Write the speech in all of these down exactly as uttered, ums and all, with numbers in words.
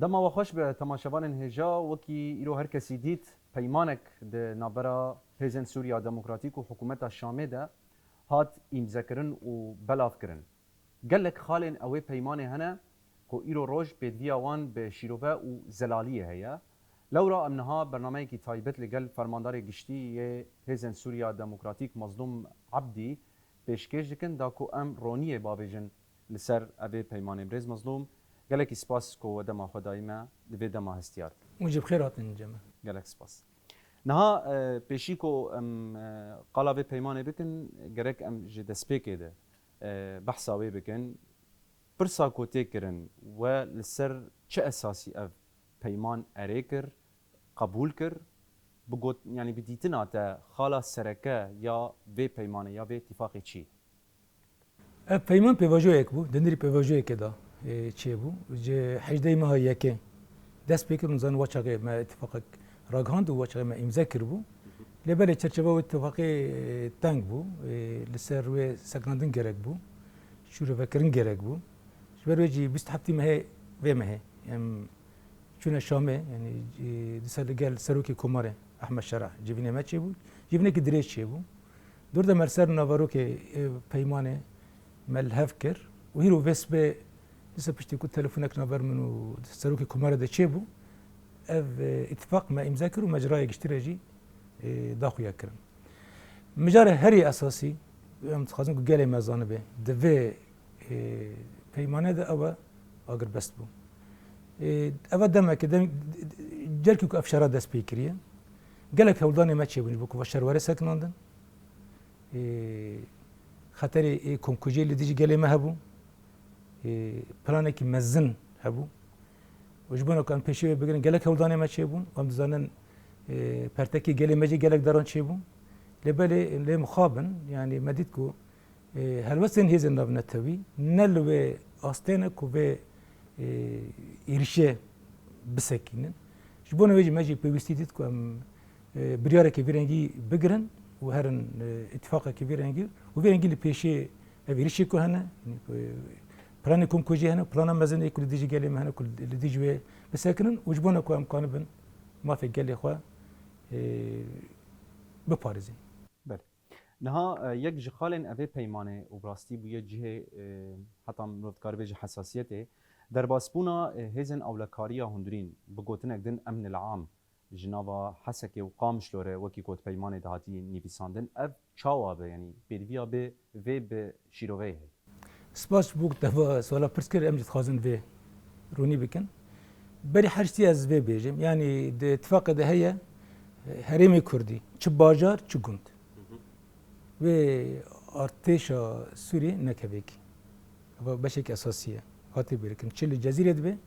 Dema we xweş be temaşevanên hêja, wekî îro her kesî dît, peymanek di navbera Hêzên Sûriya Demokratîk û Hikûmeta Şamê de hat îmzekirin û belavkirin. Gelek xalên ewê peymanê hene ku îro roj pêdiviya wan bi şîrove û zelaliyê heye. Lewra em niha bernameyekî taybet li gel Fermandarê Giştî yê Hêzên Sûriya Demokratîk Mazlûm Ebdî pêşkêş dikin, da ku em roniyê bavêjin li ser evê peymanê. Birêz Mazlûm, gelekî spas ku we dema xwe dayî me di vê dema hestiyar. Hûn jî bi xêr hatin cem. Gelek spas. Niha, e, pêşî ku em, e, qala vê peymanê bikin, gerek em ji destpêkê de, e, behsa wê bikin. Pirsa ku tê kirin, we li ser çi esasî ev peyman erê kir, qebûl kir? Bi got, yanî bi dîtina te, xala sereke ya vê peymanê ya vê îtîfaqê çi? Ev peyman pêvajoyek bû, di nirî pêvajoyekê de, e, çêbû. Ji hejdehê meha yekê dest pê kir, hûn zanin wa çaxê me îtîfaqek ragihand û wa çaxê me îmze kiribû. Lê belê çerçeva wê îtîfaqê, e, teng bû, e, li ser wê sekinandin gerek bû, şîrovekirin gerek bû. Ji ber wê jî bîst û heftê mehê vê mehê em çûne Şamê, yanî, e, dîsa li gel Serokê Komarê Ehmed Şerah civînê me çêbû. Civînekî dirêj çêbû. Dûr de me li ser naverokê, e, peymanê me li hev kir û hîro vê sibê dîsa piştî ku telefonek navber min û Serokê Komarê de çêbû, ev, e, îtîfaq me îmze kir û me ji raya giştî re jî, e, daxuya kirin. Mijarê herî esasî, em dixwazin ku gelê me zanibe, di vê, e, peymanê de ew e agirbest bû. E, ev e demeke, dem-, carkî ku ev şera dest pê kiriye, gelek hewldanê me çêbûn ji bo ku va şer were sekinandin. E, xeterê, e, komkujiyê li dijî gelê me hebû. E, planekî mezin hebû. Û ji bona ku em pêşê wê bigirin, gelek hewldanê me çêbûn. Em dizanin, e, pertekê gelê me jî gelek deran çêbûn. Lê belê lê mixabin, yanî me dît ku, e, helwestên hêzên navnetewî ne li wê astê ne ku vê, e, êrişê bisekînin. Ji bona wê jî me jî pêwîstî dît ku em, e, biryarekê vî rengî bigirin û herin, e, îtîfaqekê vî rengî û vî rengî li pêşê ev êrişê ku hene, e, planê komkujî hene, plana mezin ê ku li dijî gelê me hene ku li dijî wê bisekinin û ji bona ku em kanibin mafê gelê xwe, e, biparêzin. Belê. Niha, e, yek ji xalên evê peymanê û bi rastî bûye cihê, e, heta mirov dikare bêje hesasiyetê, derbasbûna, e, hêzên ewlekariya hundirîn, bi gotinek din emnil am, ji nava Hesekê û Qamişlo re wekî ku di peymanê de hatî nivîsandin. Ev çawa be, yanî pêdiviya bê vê bi şîroveyê heye? Spas ji bo ku te va suala pirs kir, em jî dixwazin vê ronî bikin. Berî her tiştî ez vê bêjim, yanî di tifaqê de heye, herêmê Kurdî, çi bajar, çi gund. Wê artêşa Sûriyê nekevekî. Eva beşekî esasî ye. Hatê bêrkirin. Çi li Cezîrê dibe,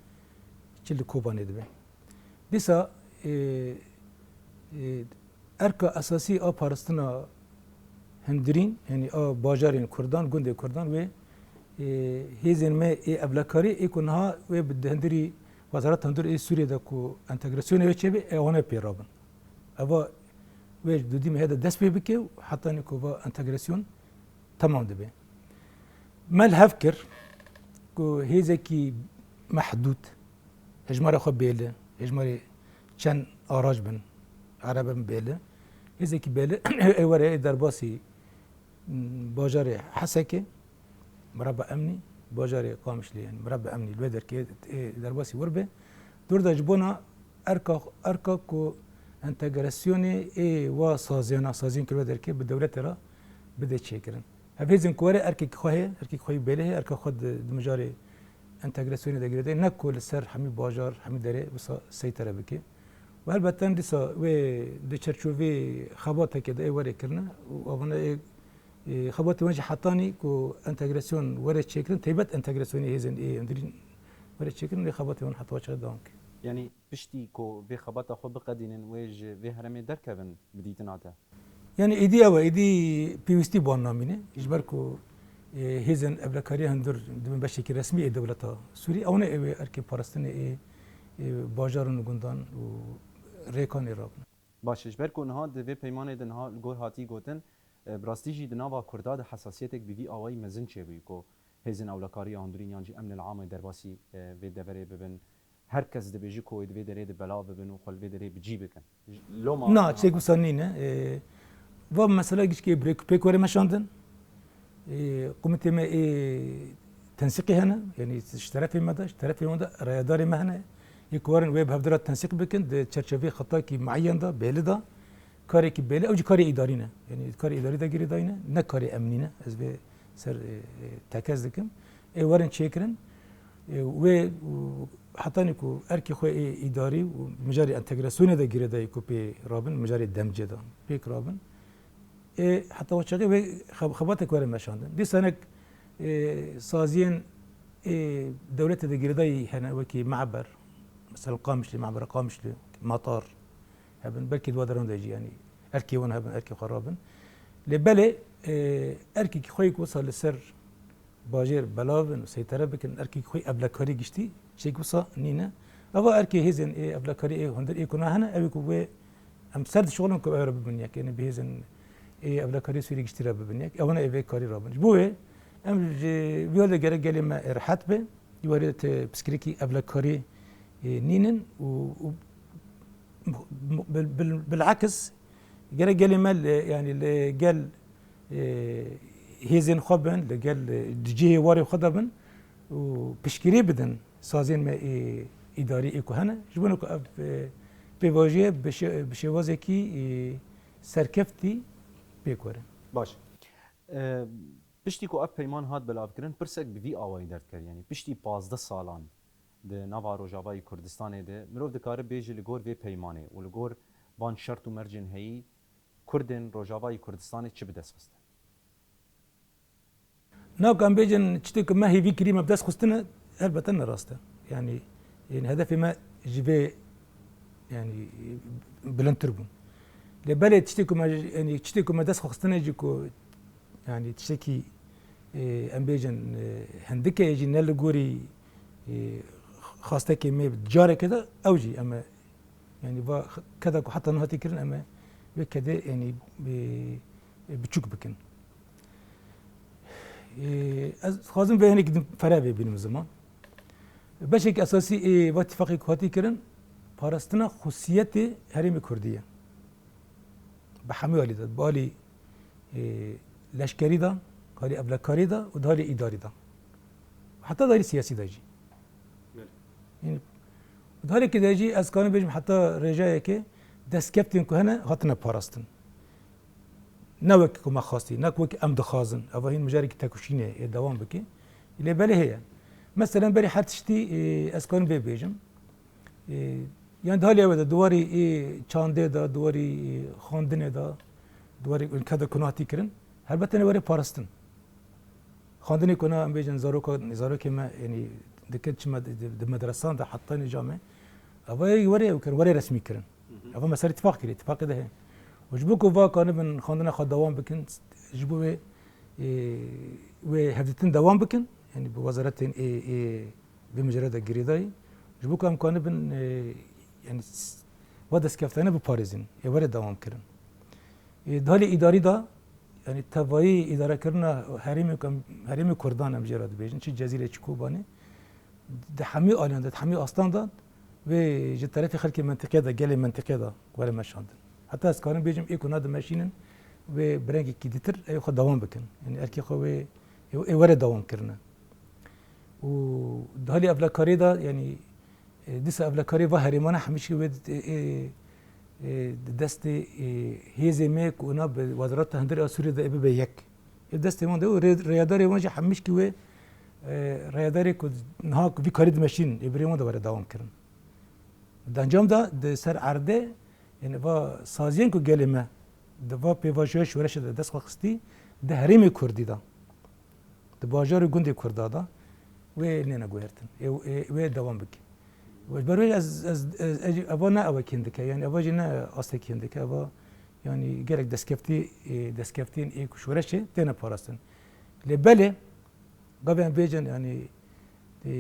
çi li Kobanê dibe. Dîsa, e, e, erka esasî a parastina hundirîn, yanî a bajarên Kurdan, gundê Kurdan wê, e, hêzên me ê ewlekarî ê ku niha wê bi hundirî Wezareta Hundir ê Sûriyê de ku entegrasyonê wê çêbe, ê wan ê pê rabin. Eva wê dudî mehê de dest pê bike û hetanî ku va entegrasyon temam dibe. Me li hev kir ku hêzekî mehdûd, hejmarê xwe bêli, hejmarê çend arac bin, erebe bin bêli, hêzekî bêli ê were ê derbasî, m, bajarê Hesekê, mireba emnî, bajarê Qamişlî, yanî mireba emnî li wê derkê, ê derbasî wir be. Dûr de ji bona erka, erka ku entegrasyonê ê wa saziyana, saziyên kirve derkê bi dewletê re bide çêkirin. Ev hêzên ku were erkekî xwe heye, erkekî xwe yî bêlê heye, erka xwe di, di mijarê entegrasyonê de girêdayî, ne ku li ser hemî bajar, hemî derê wisa seytere bike. Û helbeten dîsa wê di çerçovê xebatekê de ê were kirine û avana ê, ê, xebatê wan jî hetanî ku entegrasyon were çêkirin, teybet entegrasyonê hêzên ê hundirîn were çêkirin, ê xebatê wan heta çaxê dewam ke. Yanî piştî ku vê xebata xwe biqedînin, wê ji vê herêmê derkevin bi dîtina te? Yanî êdî ew e, êdî pêwîstî bi wan namîne. Ji ber ku, e, hêzên ewlekariya hundir dibin beşekî resmî ê dewleta Sûrî. Ew ne ew ê erkê parastinê ê, ê bajaran û gundan û rêkan ê rabin. Baş e, ji ber ku niha di vê peymanê de niha li gor hatî gotin, e, bi rastî jî di nava Kurda de hesasiyetek bi vî awayî mezin çêbûyî ku hêzên ewlekariya hundirîn yan jî emnil amê derbasî, e, vê deverê bibin. her kes dibêjî ku wê di vê derê de belav bibin û xwe li vê derê bi cî bikin. Loma Na, çêk wisa nîne. E, va mesela gişkê bi rêk û pêk were meşandin. E, komîtê me ê tensîqî hene, yanî ji terefê me de, ji terefê wan de rayedarê me hene. Yê ku werin wê bi hevdira tensîq bikin, di çerçeveyê xetakî mueyen de, belî de, karekî belî, ew jî karê îdarî ne. Yanî karê îdarî de girêdayî ne, ne karê emnî ne. Ez vê ser, e, e, tekez dikim. Ê werin çêkirin. E, wê, û, hetanî ku erkê xwe ê îdarî û mijarê entegrasyonê de girêdayî ku pê rabin, mijarê demcê de pêk rabin. Ê, heta o çaxê wê xeb-, xebatek were meşandin. Dîsa hinek, ê, saziyên, ê, dewletê de girêdayî hene, wekî me'ber, mesela Qamişlî, me'bera Qamişlî, matar hebin, belkî di wa deran de jî, yanî erkê wan hebin, erkê xwe rabin. Lê belê, ê, erkekî xwe yê ku wisa li ser bajêr belav bin û seytere bikin, erkekî xwe evlekarî giştî, şêk wisa nîne. Eva erkê hêzên ê evlekarî ê hundir ê ku nahene, ew ê ku wê em ser dişixulin ku ew re bibin yek, yanî bi hêzên ê evlekarî Sûrî giştî re bibin yek. Ewana ê vê karî rabin. Ji bo wê em ji vî holê gerek gelê me rehet be. Wê ti piskirêkî evlekarî, ê, nînin û, û bil-, bil-, bilakis gerek gelê me li, yanî li gel, e, hêzên xwe bin, li gel, e, di cihê warê xwe de bin û piştgirî bidin sazên me ê îdarî ê ku hene. Ji bo ku ev, e, pêvajoyê bi şê-, bi şêwazekî, e, serkeftî pêk were. Baş. E, piştî ku ev peyman hat belavkirin, pirsek bi vî awayî derdikeve, yanî piştî pazdeh salan di nava Rojavayê Kurdistanê de mirov dikare bêje li gor vê peymanê û li gor van şert û mercên heyî Kurdên Rojavayê Kurdistanê çi bi dest xiste? Na ku em bêjin tiştê ku me hêvî kirî me bi dest xistine, helbete ne rast e. Yanî, yanî hedefê me ji vê, yanî, bilindtir bû. Lê belê tiştê ku me, yanî tiştê ku me dest xwe xistine jî ku, yanî tiştekî, e, em bêjin, e, hindik e jî ne li gorî, e, xastekê me careke de ew jî em e, yanî va keda ku heta niha tê kirin em e vê kedê, yanî, e, e, biçûk bikin. E, ez dixwazim vê hinek din fereh vê bînim ziman. Beşek esasî ê va tifaqê ku hatî kirin, parastina xusiyetê herêmê Kurdî ye. Bi hemû alî de, bi alî, e, leşkerî de, alî evlekarî de û di alî îdarî de. Heta di alî siyasî de jî. Belê. Yanî, di alî ki de jî ez kanim bêjim heta rêjayeke destkeftên ku hene hatine parastin. Ne wek ku me xwestî, ne wek em dixwazin. Eva hîn mijarekî tekoşînê ê dewam bike. Lê belê heye. Meselen berî her tiştî, e, ez kanim vê bêjim. E, yan di halê ew de, di warî ê çandê de, di warî, e, xwendinê de, di warî ülke de ku hatî kirin. Helbete ne were parastin. Xwendinê ku na em bêjin zaroka, zarokê me, yanî dike çi me di, di, di medresan de heta nîca me. Eva ê were ew kirin, were resmî kirin. Hı hı. Eva mesele tifaq kirî, tifaqê de heye. Û ji bo ku va kanibin xwendina xwe dewam bikin, ji bo wê, e, wê hevdîtin dewam bikin, yanî bi wezaretên ê, ê, vê mijarê de girêdayî. Ji bo ku em kanibin, e, yanî s-, va destkeftene biparêzin, ê were dewam kirin. E, di halê îdarî de, yanî tevayî îdarekirina herêmê ku em, herêmê Kurdan em jê re dibêjin, çi Cezîrê, çi Kobanê, di hemî aliyan de, di hemî astan de, wê ji terefê xelkê mentiqê de, gelê mentiqê de were meşandin. Heta ez karim bêjim, ê ku na dimeşînin, wê bi rengekî ditir, ê xwe dewam bikin. Yanî erkê xwe wê, ê, ê were dewam kirine. Û di halê evlekariyê de, yanî, e, dîsa evlekariyê va herêmane hemîşkî wê, e, e, e, di destê, e, hêzê me ku ina bi wezareta hundirê a Sûriyê de ê bibe yek. Ê destê wan de û rê-, rêyadarê wan jî hemîşkî wê, e, rêyadarê ku niha ku vî karî dimeşînin, ê birê wan de were dewam kirin. Di encam de di ser erdê, yanî va saziyên ku gelê me di va pêvajoya şoreşê de dest xwe xistî, di herêmê Kurdî de, di bajar û gundê Kurda de wê nêne guhertin. Ê, ê, wê dewam bike. Ji ber wê ez, ez, ez, ez, eva ne ewekî hindik e, yanî eva jî ne astekî hindik e, eva yanî gelek destkeftî, ê, destkeftiyên ê ku şoreşê têne parastin. Lê belê, gavê em bêjin, yanî, e,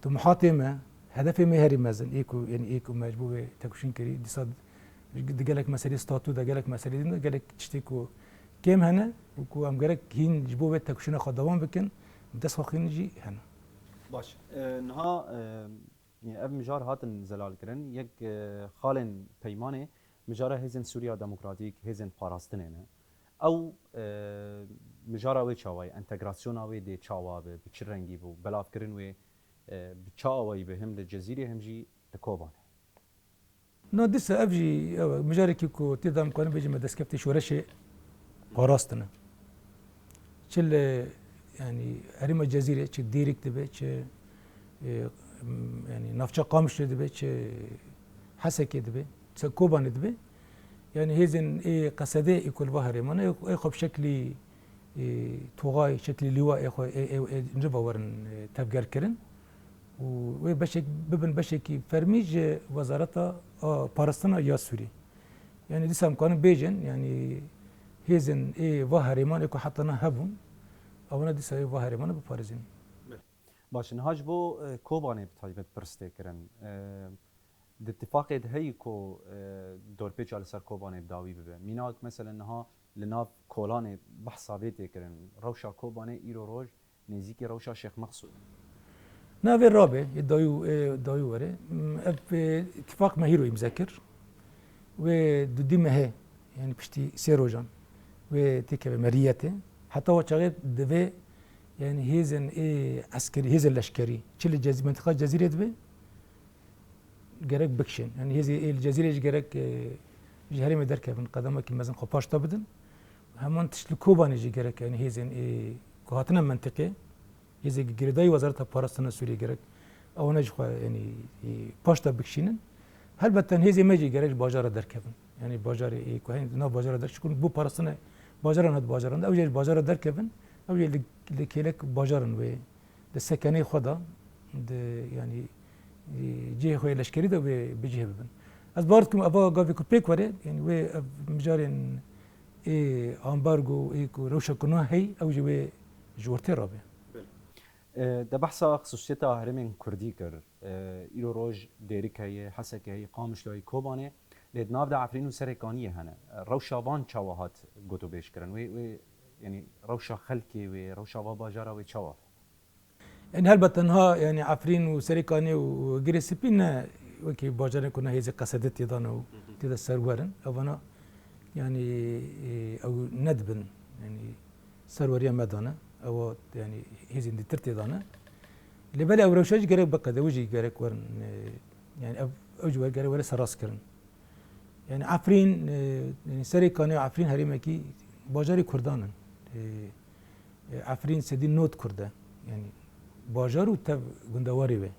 tumuhatê me, hedefê me herî mezin, ê ku, yanî ê ku me ji bo wê tekoşîn kirî, dîsa di gelek meselê statû de, gelek meselê din de, gelek tiştê ku kêm hene û ku em gerek hîn ji bo wê tekoşîna xwe dewam bikin, dest xwe xînin jî hene. Baş. E, niha, e, Ev mijar hatin zelalkirin. Yek, e, xalên peymanê mijara Hêzên Sûriya Demokratîk, Hêzên Parastinê ne. Ew, e, mijara wê çawa ye? Entegrasyona wê dê çawa be? Bi çi rengî bû? Belavkirin wê, e, bi çi awayî be? Him li Cezîrê, him jî li Kobanê. Na dîsa ev jî, ew e, mijarekî ku tê de em karin bêjin me destkeftê şoreşê parastin e. Çi li, yanî herêma Cezîrê, çi Dêrik dibe, çi, e, m-, yanî navça Qamişlo dibe, çi Hesekê dibe, çi Kobanê dibe. Yanî hêzên ê Qesedê ê ku li va herêman e, ê xwe bi şeklî, e, toxay, şeklî lîwa ê xwe ê, ê, ê, riva werin, e, tevgerkirin. Û wê beşek, bibin beşekî fermî ji Wezareta, a, Parastina ya Sûrî. Yanî dîsa em karin bêjin, yanî hêzên ê va herêman ê ku heta niha hebûn, ewana dîsa ê va herêmana biparêzin. Baş e, niha ji bo, e, Kobanê bi taybet pirs tê kirin. E, di tifaqê de heyî ku, e, dorpêça li ser Kobanê bi dawî bibe. Mînak, meselen, niha li nav Kolanê behsa vê tê kirin. Rewşa Kobanê îro roj nêzîkî rewşa Şêx Meqsûd. Na vê rabe, ê dayû, ê dayû were. M, ev, e, tifaq me hîro îmze kir. Wê dudî mehê, yanî piştî sê rojan, wê têkeve meriyetê. Heta wa çaxê divê, yanî hêzên ê eskerî, hêzên leşkerî, çi li Cezî-, mentiqa Cezîrê dibe, gerek bikişên. Yanî hêzê ê li Cezîrê jî gerek, e, ji herêmê derkevin, qedemekî mezin xwe paş de bidin. Heman tişt li Kobanê jî gerek, yanî hêzên ê ku hatine mentiqê, hêzê girêdayî Wezareta Parastina Sûriyê gerek ewana jî xwe, yanî, e, paş de bikişînin. Helbet hêzê me jî gerek ji bajara derkevin. Yanî bajarê ê ku heyî nav bajara der, çikur bo parastina bajaran hat bajaran de, ew jî ji bajara derkevin, ew jî li, li kêlek bajaran wê di sekenê xwe de, di, yanî, e, cihê xwe yê leşkerî de wê bi cih bibin. Ez bawer dikim eva gavê ku pêk were, yanî wê ev mijarên ê ambargo, ê ku rewşa ku niha heyî, ew jî wê ji ortê rabe. Belê. E, te behsa xisûsiyeta herêmên kurdî kir. E, îro roj Dêrik heye, Heseke heye, Qamişlo heye, Kobanê, lê di nav de Efrîn û Serêkaniyê hene. Rewşa van çawa hat gotûbêjkirin? Wê, wê, yanî rewşa xelkê wê, rewşa va bajara wê çawa? Yanî helbet niha, yanî Efrîn û Serêkanê û Girê Spî ne wekî bajarên ku ne hêzê Qesedê tê de ne û tê de serwer in. Evana, yanî, e, ew nedibin, yanî serweriya me de ne. Ewa, yanî hêzên dîtir tê de ne. Lê belê ew rewşa jî gerek biqede, ew jî gerek werin, e, yanî ev, ew jî gerek were serrast kirin. Yanî Efrîn, e, yanî Serêkanê û Efrîn herêmekî bajarê Kurdan in. E, e, Efrîn sedî nod Kurd e. Yanî bajar û tev gundewarê wê.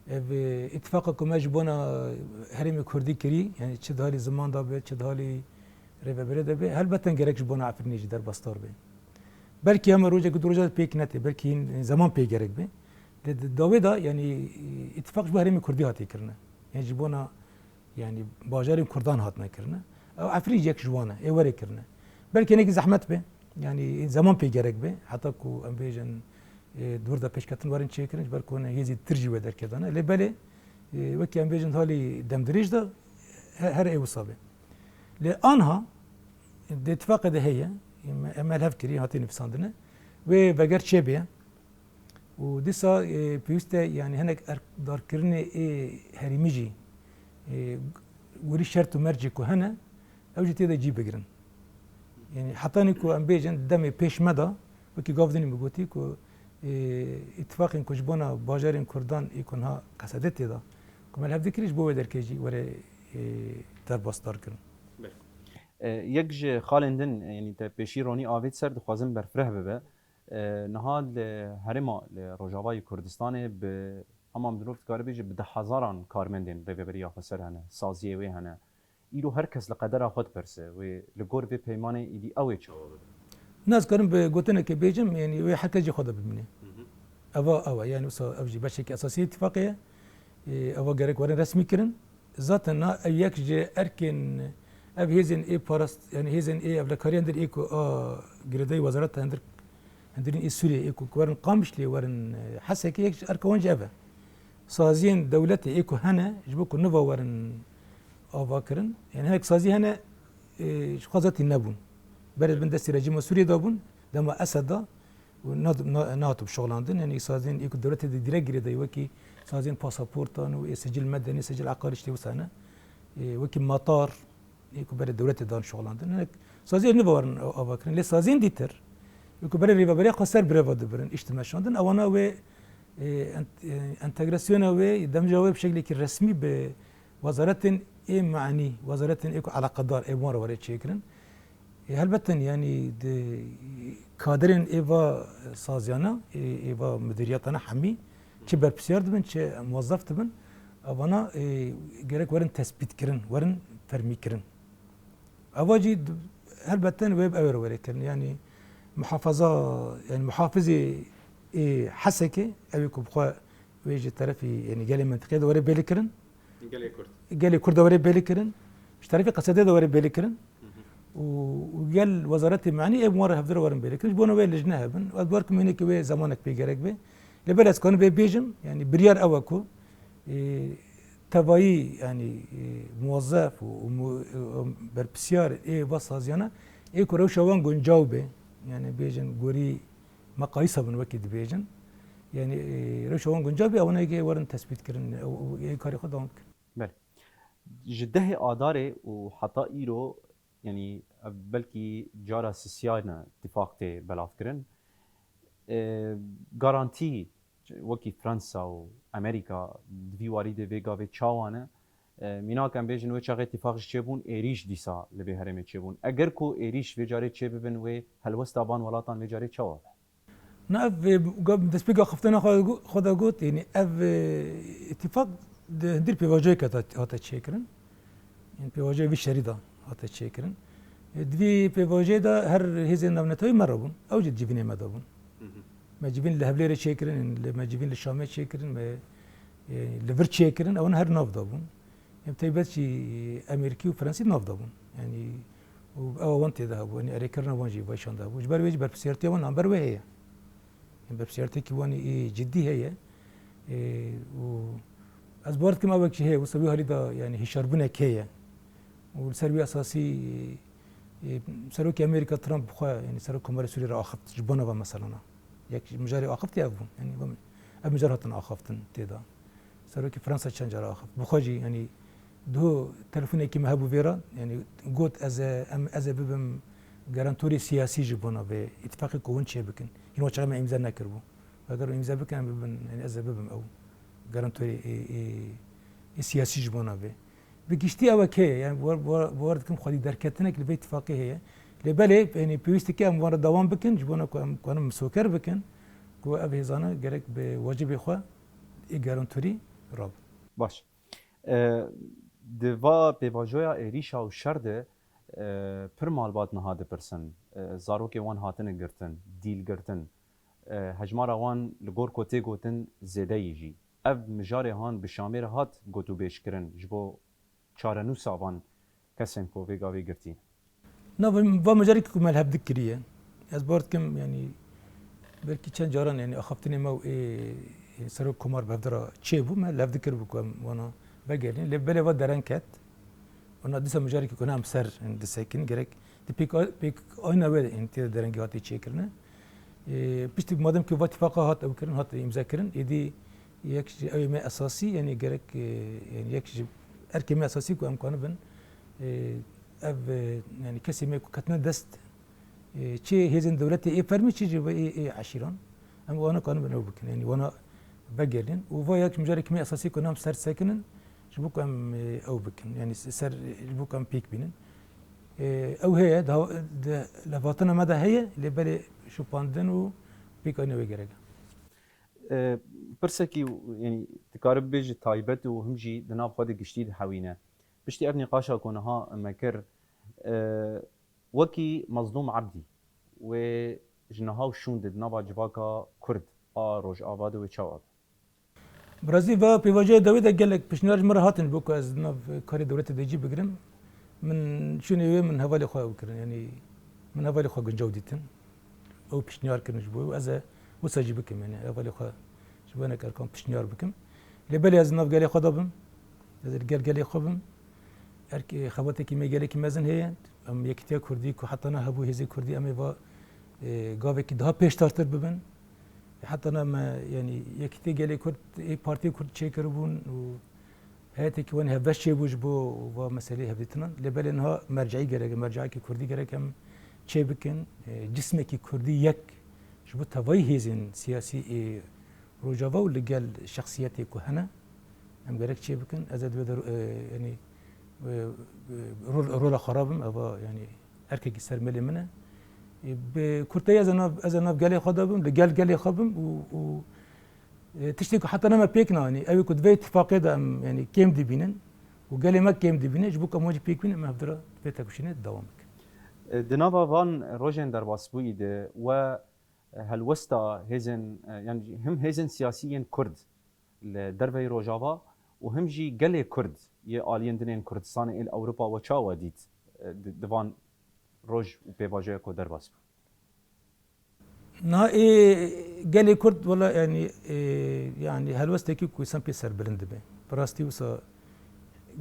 Ev, e, îtifaqa ku me ji bona herêmê Kurdî kirî, yanî çi di halî ziman de be, çi di halî rêvebirê de be, helbeten gerek ji bona Efrînê jî derbasdar be. Belkî hema rojek du roja pêk nete, belkî hîn zeman pê gerek be. Lê di dawê de, yanî, îtifaq ji bo herêmê Kurdî hatiye kirine. Yanî ji bona, yanî bajarên Kurdan hatine kirine. Ew Efrîn yek ji wan e, ê were kirine. Belkî hinekî zehmet be, yanî zeman pê gerek be, heta ku em bêjin, e, di wir de pêşketin werin çêkirin, ji ber ku hûn hêzî tir jî wê derkevdane. Lê belê, e, wekî em bêjin halî demdirêj de he-, her ê wisa be. Lê anha di îtifaqê de heye, em, em li hev kirî, hatiye nivîsandine, wê veger çêbê. Û dîsa, e, pêwîst e, yanî hinek erkdarkirinê ê herêmî jî, e, werî şert û mercê ku hene, ew jî tê de cî bigirin. Yanî hetanî ku em bêjin demê pêş me de, wekî gav dinî min gotî ku, e, îtifaqên ku ji bona bajarên Kurdan ê ku niha Qesedê tê de, ku me li hev dikirî ji bo wê derkê jî were, e, derbasdar kirin. Belê. E, yek ji xalên din, yanî te pêşî ronî avêt ser, dixwazim berfireh bibe. E, niha li herêma, li Rojavayê Kurdistanê bi, hema mirov dikare bêje, bi deh hezaran karmendên Rêveberiya Xweser hene, saziyê wê hene. Îro her kes li qedera xwe dipirse, wê li gor vê peymanê îdî ew ê çawa bibe? Na ez karim bi gotinekê bêjim, yanî wê her kes jî xwe de bimîne. Hı hı. Eva ew e, yanî wisa ev jî beşekî esasî îtifaqê ye. Ê, eva gerek werin resmî kirin. Zaten na ev yek ji erkên, ev hêzên ê parast, yanî hêzên ê ewlekariyan dir ê ku a girêdayî wezareta hundir, hundirîn ê Sûriyê ê ku, ku werin Qamişlê, werin, e, Hesekê, yek ji erka wan jî ev e. Saziyên dewletê ê ku hene, ji bo ku niva werin ava kirin, yanî hinek sazî hene, e, ji xwe zetî nebûn. Berê bin destî rejîma Sûriyê de bûn, dema Esed de, û na-, na-, nehatibû şixulandin. Yanî saziyên ê ku dewletê de direk girêdayî wekî Saziyên pasaportan û ê sicil medenî, sicil eqarî, tiştê wisa ne. Ê, wekî matar, ê ku berê dewletê dan şixulandin. Hinek saziyên nû ve werin ava kirin. Lê saziyên dîtir, ê ku berê rêveberiya xwe ser greva dibirin, îş dimeşandin, ewana wê, ê, ent-, ê, entegrasyona wê, demca wê bi şeklekî resmî bi wezaretên ê manî, wezaretên ê ku eleqedar ê wan re were çêkirin. Ê, helbet in, yanî di kadirên ê va saziyana, ê, ê va mudiriyatana hemî, çi berpisyar dibin, çi muwezzef dibin, evana, ê, gerek werin tespîtkirin, werin fermîkirin. Eva jî di-, helbet in wê bi ew re were kirin. Yanî muhafaza, yanî muhafizê ê Hesekê, ew ê ku bi xwe wê ji terefî, yanî gelê mentiqê de were bêlikirin, Gelê Kurd. Gelê Kurd de were bêlikirin, ji terefî Qesedê de were bêlikirin. Û, û gel wezaretê manî ê bi wan re hevdire werin bêlikirin. Ji bona wê lijne hebin. Ez bawer kim hinekî wê zemanek pê gerek be. Lê belê ez kanim vê bêjim, yanî biryar ew e ku, e, tevayî, yanî, e, muwezzef û, û mu-, û berpisyar ê va saziyana ê ku rewşa wan guncaw be. Yanî bêjin gorî meqayîsa bin wekî dibêjin. Yanî, e, rewşa wan guncaw be, ewana yekê werin tespît kirin, ew, ew, ê karê xwe dewam bikin. Belê. Ji dehê Adarê û heta îro, yanî ev belkî cara sisiyane tifaq tê belavkirin. E, garantî wekî Fransa û Amerîka di vî warî de vê gavê çawa ne? E, mînak em bêjin wê çaxê tifaq jî çêbûn, êrîş dîsa li vê herêmê çêbûn. Eger ku êrîş vê carê çêbibin, wê helwesta van welatan vê carê çawa be? Na ev, e, ga-, destpêka xiftina xwe gu-, xwe de got, yanî ev, e, îtîfaq di hundir pêvajoyeke de hate çêkirin. Yanî pêvajoya vî şerî de hate çêkirin. E, di vî pêvajeyê de her hêzên navnetewî me re bûn. Ew jî di civînê me de bûn. Hı hı. Me civîn li Hewlêrê çêkirin, li, me civîn li Şamê çêkirin, me, e, li vir çêkirin, ewan her nav de bûn. Em taybet jî Amerîkî û Fransî nav de bûn. Yanî, û ew wan tê de hebû, yanî erêkirina wan jî vayşan de hebû. Ji ber wê jî berpirsiyartiya wan li hember wê heye. Yanî berpirsiyartiyekî wan ê cidî heye. Ê, û ez bawer dikim ew wek jî heye, wisa wî halî de, yanî hişyarbûnek heye. Û li ser wî esasî, ê, Serokê Amerîka Trump bi xwe, yanî Serok Komarê Sûriyê re axift ji bona ve meselana. Yek ji mijarê axiftiye ev bûn. Yanî ev mijar hatin axiftin tê de. Serokê Fransa çend cara axift. Bi xwe jî, yanî, duh telefonekî me hebû vê re, yanî, got, ez ê, em, ez ê bibim garantorê siyasî ji bona vê îtîfaqê ku hûn çêbikin. Hîn wa çaxê me îmze nekiribû. Eger hûn îmze bikin, em bibin, yanî, ez ê bibim ew garantorê ê, ê, ê siyasî ji bona vê. Bi giştî ew heye, yanî, war, war, war dikim xwedî derketinek li vê îtîfaqê heye. Lê belê, yanî, pêwîst dike em wan re dewam bikin, ji bona ku em kanin misoker bikin, ku ev hêzana gerek bi wacibê xwe ê garantorî rabin. Baş. E, di va pêvajoya êrîşa û şer de, e, pir malbat niha dipirsin. E, zarokê wan hatine girtin, dîl girtin. E, hejmara wan li gor ku tê gotin zêde yî jî. Ev mijarê han bi Şamê re hat gotûbêjkirin ji bo çarenûsa van kesên ku vê gavê girtî. Na va, va mijarê ku me li hev dikiriye. Ez bawer dikim, yanî belkî çend caran, yanî axaftinê me û ê, ê Serok Komar bi hev de re çêbû, me li hev dikiribû ku em wana vegerînin. Lê belê va dereng ket. Wana dîsa mijarê ku ne em ser, yanî disekin, gerek di pêk, pêk ayna wê, yanî tê de derengî hatî çêkirine. Ê, piştî madem ku va tifaqa hat ew kirin, hat îmze kirin, êdî yek ji ew ê me esasî, yanî gerek, e, yanî yek ji erkê me esasî ku em kanibin, e, ev, e, yanî kesê me ku ketine dest, e, çi hêzên dewletê ê fermî, çi jî ve ê, ê eşîran, em wana kanibin ew bikin, yanî wana vegerînin. Û va yek ji mijarê me esasî ku nam ser sekinin, ji bo ku em, e, ew bikin, yanî ser, ji bo ku em pêk bînin. E, ew heye, di, di levhatina me de heye, lê belê şopandin û pêkanîna wê gerek e. E, pirsekî, yanî, dikare bibêje taybet û him jî di nav xwe de giştî dihewîne. Piştî ev nîqaşa ku niha me kir, e, wekî Mezlûm Ebdî, wê ji niha û şûn de di nava civaka Kurd a Rojava de wê çawa be? Bi rastî va pêvajoya dawî de gelek pişniyar ji min re hatin ji bo ku ez di nav karê dewletê de cî bigirim. Min çûnê wê min hevalê xwe ew kirin, yanî min hevalê xwe guncaw dîtin. Ew pişniyar kirin ji bo wê û ez ê wisa jî bikim, yanî hevalê xwe ji bo hinek erkan pişniyar bikim. Lê belê ez di nav gelê xwe de bim. Ez ê li gel gelê xwe bim. Erk, e, xebatekî me gelekî mezin heye. Em yekîtiya Kurdî ku heta niha hebû, hêzê Kurdî, em ê va, e, gavekî daha pêşdartir bibin. Heta niha me, yanî Yekîtî Gelê Kurd ê partiyê Kurd çêkiribûn û heyeteke wan hevbeş çêbû ji bo va meseleyê hevdîtinan. Lê belê niha merceî gerek e, merceekî Kurdî gerek em çêbikin. E, cismekî Kurdî yek ji bo tevayî hêzên siyasî ê Rojava û li gel şexsiyetê ku hene, em gerek çêbikin. Ez ê di vê de, e, yanî, e, e, rol, rola xwe rabim, eva, yanî, erkekî ser mêlê min e. E, bi kurteyî ez ê nav, ez ê nav gelê xwe de bim, li gel gelê xwe bim û, û, e, tiştê ku heta niha me pêk neanî, ew ê ku di vê îtîfaqê de em, yanî, kêm dibînin û gelê me kêm dibîne, ji bo ku em wan jî pêk bînin, em hevdira vê tekoşînê dewam bikin. Di nava van rojên derbasbûyî de we helwesta hêzên, e, yan jî him hêzên siyasî yên Kurd li derveyî Rojava û him jî gelê Kurd yê aliyên din ên Kurdistanê ên li Ewropa we çawa dît, e, di, di van roj û pêvajoya ku derbas bû? Niha ê gelê Kurd, wela, yanî, ê, yanî helwestekî ku însan pê serbilind dibe. Bi rastî wisa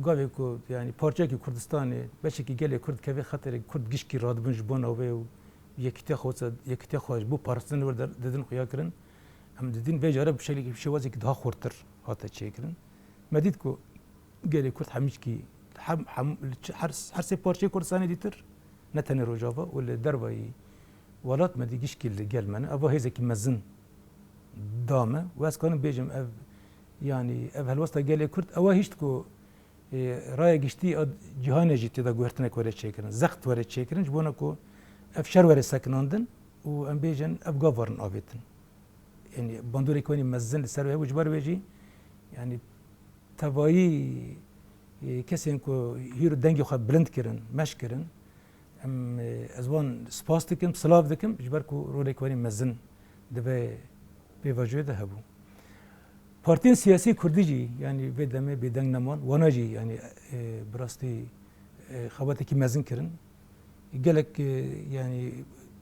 gavê ku, yanî, parçeyekî Kurdistanê, beşekî gelê Kurd keve xeterê, Kurd gişkî radibin ji bona wê û yekîtiya xwe, yekîtiya xwe ji bo parastin wê der-, didin xuya kirin. Em didin vê care bi şeklekî, bi şêwazekî daha xurtir hate çêkirin. Me dît ku gelê Kurd hemîşkî, hem, hem, li çi-, her, her sê parçeyê Kurdistanê dîtir, ne tenê Rojava û li dervayî welat me dî gişkî li gel me ne. Eva hêzekî mezin da me. Û ez kanim bêjim ev, yanî ev helwesta gelê Kurd, ewa hişt ku, e, raya giştî a cîhanê jî tê de guhertinek were çêkirin, zext were çêkirin, ji bona ku ev şer were sekinandin û em bêjin ev gav werin avêtin. Yanî bandorek wanî mezin li ser wê hebû, ji ber wê jî, yanî tevayî, e, kesên ku hîro dengê xwe bilind kirin, meş kirin, em, e, ez wan spas dikim, silav dikim, ji ber ku rolek wanî mezin di vê pêvajoyê de hebû. Partiyên siyasî kurdî jî, yanî vê demê bêdeng neman, wana jî, yanî, e, bi rastî, e, xebatekî mezin kirin. Gelek, e, yanî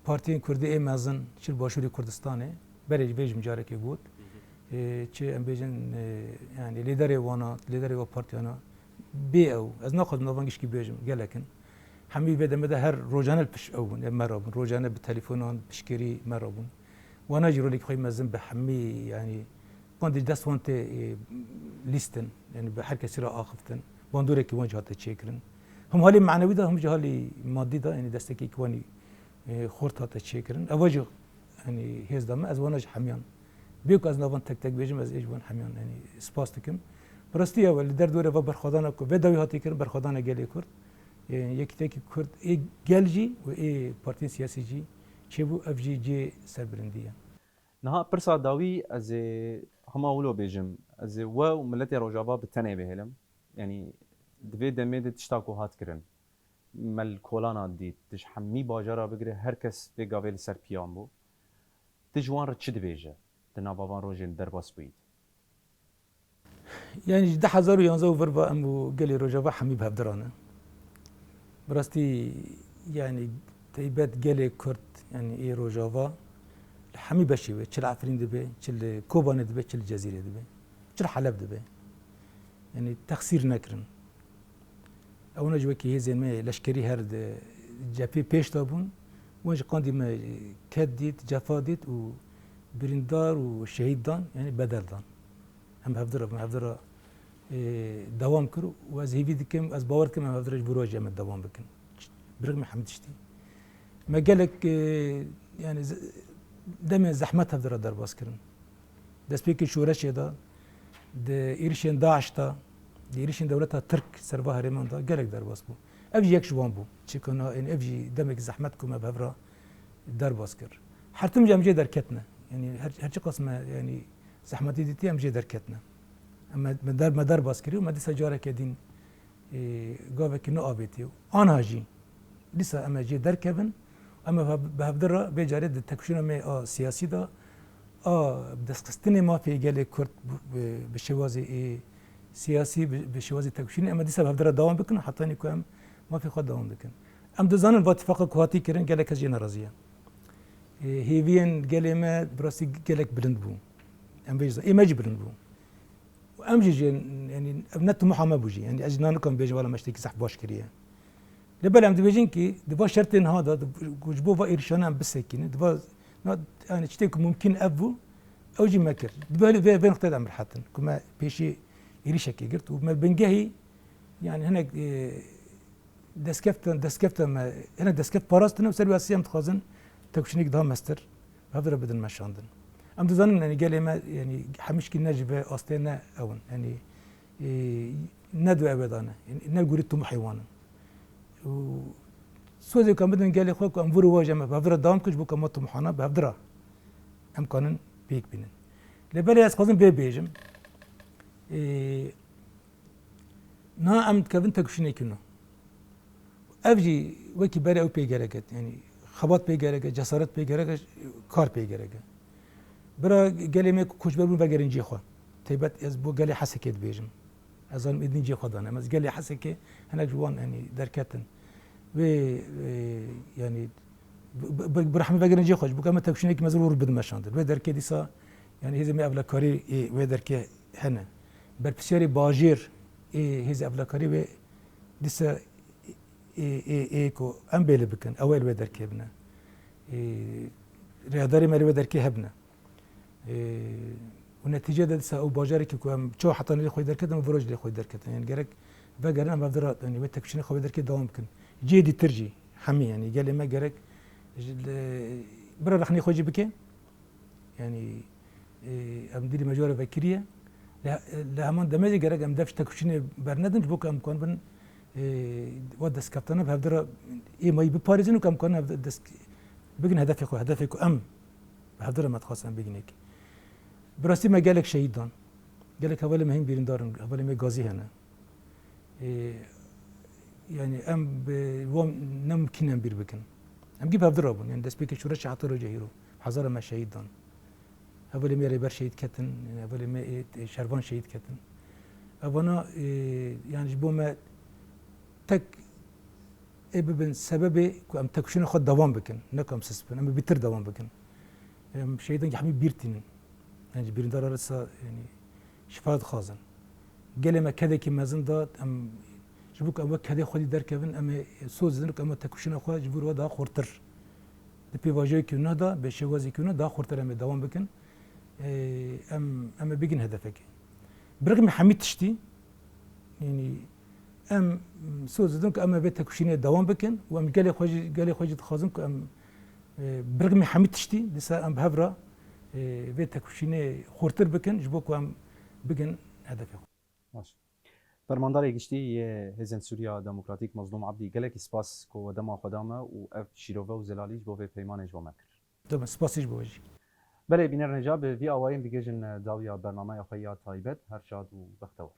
partiyên kurdî ê mezin çi li Başûrê Kurdistanê, berê jî vê jî min carekê got. E, çi em bêjin, e, yanî lêderê wana, lêderê wa partiyana bê ew. Ez naxwazim navan gişkî bêjim, gelek in. Hemî vê demê de her rojane li pişt ew bûn, ya me re bûn. Rojane bi telefonan, piştgirî me re bûn. Wana jî rolekî xwe mezin bi hemî, yanî, wan dî dest wan tê, e, lîstin, yanî bi her kesî re axiftin. Bandorekî wan jî hate çêkirin. Him halî manewî de, him jî halî madî de, yanî destekekî wanî, e, xurt hate çêkirin. Ewa jî, yanî hêz da me, ez wana jî hemiyan. Bê ku ez navan tek tek bêjim, ez ê ji wan hemiyan, yanî spas dikim. Bi rastî ew e, li derdorê ve berxwedana ku vê dawî hatiye kirin, berxwedana gelê Kurd. Ê, Yekîtiyekî Kurd ê gel jî û ê partiyên siyasî jî çêbû, ev jî cihê serbilindî ye. Niha pirsa dawî ez ê hema wilo bêjim, ez ê we û miletê Rojava bi tenê bihêlim. Yanî di vê demê de tişta ku hat kirin, me li kolana dît, tu ji hemî bajara bigire her kes vê gavê li ser piyan bû. Tu ji wan re çi dibêje di nava van rojên derbas bûyî de? Yanî ji du hezar û yanzdeh û vir ve em û gelê Rojava hemî bi hev diran e. Bi rastî, yanî teybet gelê Kurd, yanî ê Rojava li hemî beşê wê, çi li Efrîn dibe, çi li Kobanê dibe, çi li Cezîrê dibe, çi li Heleb dibe, yanî texsîr nekirin. Ewna jî wekî hêzên me leşkerî her di cephê pêş de bûn. Wan jî qandî me ked dît, cefa dît û birîndar û şehîd dan, yanî bedel dan. Em hevdira, em hevdira, e, dewam kir û ez hêvî dikim, ez bawer dikim em hevdira ji bo rojê me dewam bikin. Birîk me hemî tiştî. Me gelek, e, yanî ze-, demên zehmet hevdira derbas kirin. Destpêkê şoreşê de, di êrişên DAIŞ de, di êrişên dewleta Tirk ser va herêman de gelek derbas bû. Ev jî yek ji wan bû. Çikana, yanî ev jî demek zehmet ku me bi hev re derbas kir. Her tim jî em jê derketine. Yanî her, her çiqas me, yanî zehmetî dîtî em jê derketine. Em me, me der, me derbas kirî û me dîsa careke dîn, e, gavekî nû avêtiye. Anha jî dîsa em ê jê derkevin, em ê bi hevdi re vê carê di têkoşîna me a siyasî de, a destxistinê mafê gelê Kurd bi, bi, bi şêwazê, e, siyasî, bi, bi şêwazê têkoşînê, em ê dîsa bi hevdi re dewam bikin, hetanî ku em mafê xwe dewam dikin. Em dizanin va tifaqa ku hatî kirin gelek kes jê nerazî ye. E, hêviyên gelê me bi rastî gelek bilind bû. Em vê jî zan-, ê me jî bilind bû. Û em jî jê, yanî ev ne timoha me bû jî. Yanî ez jî niha nikarim bêjim, wela me tiştekî zehf baş kiriye. Lê belê em dibêjin kî di va şertên niha de, di, ku ji bo va êrişane em bisekînin, di va, na, yanî tiştê ku mumkîn ev bû, Ew jî me kir. Di vê, vê, vê noqteyê de em rihet in. Ku me pêşî êrîşekê girt û me bingehî, yani hinek, e, destkeftên, destkeftên me, hinek destkeftî parastin û ser wî esasî em dixwazin têkoşînekî daha mestir bi hev re bidin meşandin. Em dizanin, yani gelê me, yani hemîşkî ne ji vê astê ne ew in. Yani, e, ne di wê de ne. Yani ne gurî timûhê wan in. Û sozê ku em bidin gelê xwe ku em vir û vaj em bi hev re dewam bikin, ji bo ku em wan timûhana bi hev re em kanin pêk bînin. Lê belê ez dixwazim vê bêjim. Ê, niha em dikevin têkoşînekî nû. Ev jî wekî berê ew pê gerek e. Yani xebat pê gerek e, cesaret pê gerek e, kar pê gerek e. Bira gelê me ku koçber bûn vegerin cihê xwe. Taybet ez bo gelê Hesekê dibêjim. Ez zanim êdî cihê xwe dane. Em ez gelê Hesekê hinek ji wan, yani, derketin. Wê, e, yani, bi, bi, bi rehmê vegerin cihê xwe. Ji bo ku em têkoşînekî mezin û rû bidin meşandin. Wê derkê dîsa, yani, hêzê me evlekarî ê wê derkê hene. Berpirsiyarê bajêr ê hêzê evlekarî wê dîsa ê, ê, ê ku em bêli bikin, ew ê li wê derkê bine. Ê, rêhedarê me li wê derkê hebine. Ê, û netîce de dîsa ew bajarekî ku em çawa hetanî lê xwe derketin, em viro jî lê xwe derketin. Yani gerek vegerin em hevdira, yani wê têkoşînê xwe wê derkê dewam bikin. Cihê dîtir jî hemî, yani gelê me gerek ji, li, bira rexnê xwe jî bike. Yani, e, em dîrî me ji we re vekiriye. Li, li heman demê jî gerek em def ji têkoşînê bernedin, ji bo ku em bikarin bin, e, wa destkeftana bi hevdira ê mayî biparêzin û ku em bikarin hev dest, bigin hedefê xwe, hedefê ku em bi hevdira me dixwest em bigin êk. Bi rastî me gelek şehîd dan. Gelek hevalê me hîn birîndar in, hevalê me gazî hene. Ê, yani em bi wan ne mimkîn em bîr bikin. Em gî bi hevdira bûn. Yani destpêkê şoreşê heta roja hîro. Hezara me şehîd dan. Hevalê me rêber şehîd ketin, yani hevalê me ê, ê şervan şehîd ketin. Evana, ê, yani ji bo me tek ê bibin sebebê ku em têkoşîna xwe dewam bikin, ne ku em sist bin, em ê bîtir dewam bikin. Em şehîdan hemî bîr tînin. Em ji birîndara re sa, yani, şifa dixwazin. Gelê me kedekî mezin da, em ji bo ku em wek kedê xwedî derkevin, em ê soz didin ku em ê têkoşîna xwe ji bo re daha xurtir. Di pêvajoyekî nû de, bi şêwazekî nû daha xurtir em ê dewam bikin. Ê, em, em ê bigin hedefekê. Bi rixmî hemî tiştî, yani, em soz didin ku em ê vê têkoşînê dewam bikin û em gelê xwe jî, gelê xwe jî dixwazin ku em, e, bi rixmî hemî tiştî dîsa em bi hev re, e, vê têkoşînê xurtir bikin ji bo ku em bigin hedefê xwe. Baş. Fermandarê Giştî yê Hêzên Sûriya Demokratîk Mazlûm Ebdî, gelekî spas ku we dema xwe da me û ev şîrove û zelalî ji bo vê peymanê ji bo me kir. Dema spasî ji bo we jî. Belê, bînerên hêja, bi vî awayî em digihîjin dawiya bernameya xwe ya taybet. Her şad û bextewar.